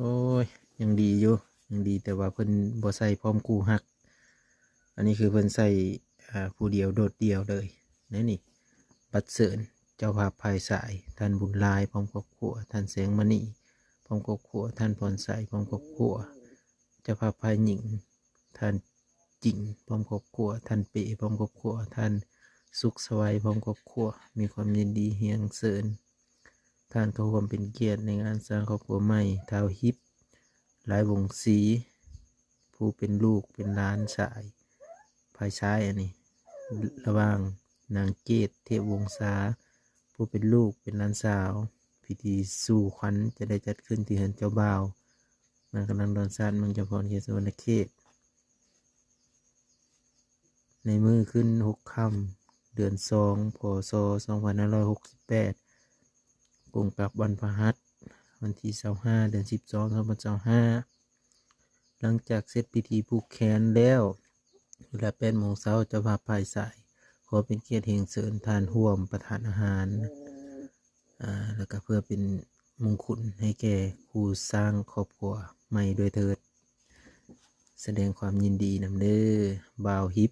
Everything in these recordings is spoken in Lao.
ໂອ້ຍ ຍັງດີຢູ່ ຍັງດີ ແຕ່ວ່າເພິ່ນບໍ່ໃສ່ພ້ອມຄູ່ຮັກ. ອັນນີ້ຄືເພິ່ນໃສ່ ອ່າ ຜູ້ດຽວໂດດດ່ຽວເລີຍ. ແນວນີ້ ບັດເຊີນເຈົ້າພາບຝ່າຍຊາຍ ທ່ານບຸນຫຼາຍ ພ້ອມຄອບຄົວ, ທ່ານແສງມະນີ ພ້ອມຄອບຄົວ, ທ່ານພອນໄຊ ພ້ອມຄອບຄົວ, ເຈົ້າພາບຝ່າຍຍິງ ທ່ານຈິງ ພ້ອມຄອບຄົວ, ທ່ານເປ້ ພ້ອມຄອບຄົວ, ທ່ານສຸກສະໄຫວ ພ້ອມຄອບຄົວ. ມີຄວາມຍິນດີຮຽນເຊີນ ທ່ານເຂົ້າຮ່ວມເປັນກຽດໃນງານສ້າງຄອບຄົວໃໝ່ ທ້າວຮິບ ຫຼາຍວົງສີ ຜູ້ເປັນລູກເປັນຫຼານຊາຍ ຝ່າຍຊາຍອັນນີ້ ລະຫວ່າງນາງເກດ ເທບວົງສາ ຜູ້ເປັນລູກເປັນຫຼານສາວ. ພິທີສູ່ຂວັນຈະໄດ້ຈັດຂຶ້ນທີ່ເຮືອນເຈົ້າບ່າວ ນາກຳນັນດອນຊາດ ເມືອງຈຳພອນ ເຂດສະຫວັນນະເຂດ ໃນມື້ຂຶ້ນຫົກຄ່ຳ ເດືອນສອງ ພ.ສ. ສອງພັນຫ້າຮ້ອຍຫົກສິບແປດ ກົງກັບວັນພະຫັດ ວັນທີຊາວຫ້າ ເດືອນສິບສອງ ສອງພັນຊາວຫ້າ. ຫຼັງຈາກເສັດພິທີຜູກແຂນແລ້ວ ເວລາແປດໂມງເຊົ້າ ເຈົ້າພາບຝ່າຍຊາຍຂໍເປັນກຽດຮຽນເຊີນທ່ານຮ່ວມປະທານອາຫານ ອ່າ ແລ້ວກະເພື່ອເປັນມຸງຄຸນໃຫ້ແກ່ຄູ່ສ້າງຄອບຄົວໃໝ່ດ້ວຍເທີດ. ສະແດງຄວາມຍິນດີນຳເດີ ບ່າວຮິບ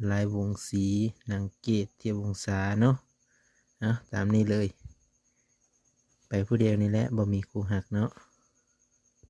ຫຼາຍວົງສີ ນາງເກດ ທຽບວົງສາເນາະ. ເອົາ ຕາມນີ້ເລີຍ ໄປຜູ້ດຽວນີ້ແຫຼະ ບໍ່ມີຄູ່ຮັກເນາະ.